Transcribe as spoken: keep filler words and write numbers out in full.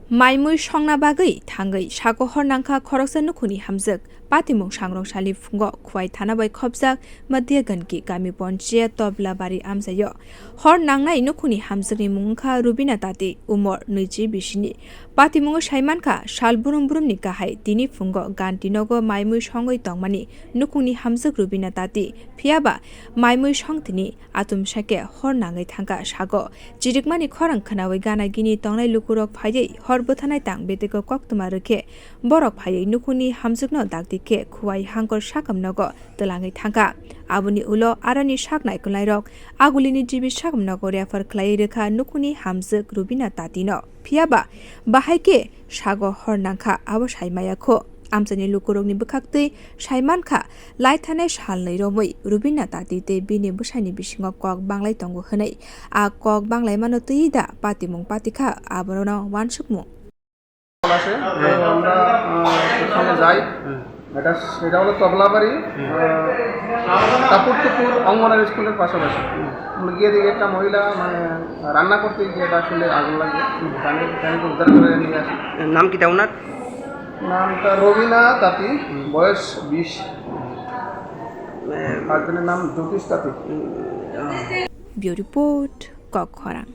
Maimui songna bagwi thangwi sago hor nangkha khoroksa nukhungni hamjwk. Patimung sangrong sali phungo Khwai thana bai khopjak Madhyagandki kami ponchayat Toblabari amchaio. Hor nangnai nukhungni hamjwkni mung wngkha Rubina Tati, umor nwichi bisini. Patimungo saimankha sal brum brumni kahai tini phungo Gandhi nogo maimui songwi tongmani nukhungni hamjwk Rubina Tati. Phiyaba maimui songtini atumsake hor nangwi thangkha sago. Chirikmani khorang khwnawi gana gini tongnai lukurok phaiwi hor bwthanai tang betego koktwma rwkhe borok phaiwi nukhungni hamjwkno dakti khe Khwai hangkor sakam nogo twlangwi thangkha. Aboni ulo aroni sak naikolnairok agulini G B sakam nogo refer khlaiwi rwkha nukhungni hamjwk Rubina Tatino. Phiyaba bahai khe sago hor nangkha abo saimaya kho. Amchaini lukurokni bwkhaktwi saimankha, laithanai salnwi romwi Rubina Tati tei bini bwsaini bisingo kok banglai tongo hwnwi. A kok banglaimano twiwi da patimung patikha, abono wansukmung. আছে, তো আমরা, আহ, সেখানে যাই। এটা, এটা হলো তবলাবাড়ি, আহ, কাপুরটুকুর অঙ্গনারী স্কুলের পাশাপাশি। আমরা গিয়ে দেখি একটা মহিলা, মানে, রান্না করতে গিয়ে এটা আসলে আগুন লাগে। পানি, পানিকে উদ্ধার করে নিয়ে আসি। নাম কিতা ওনার? নামটা রবিনা তাঁতি, বয়স বিশ। হাজবেন্ডের নাম জ্যোতিষ তাঁতি। Bureau Report, Kokkhorang.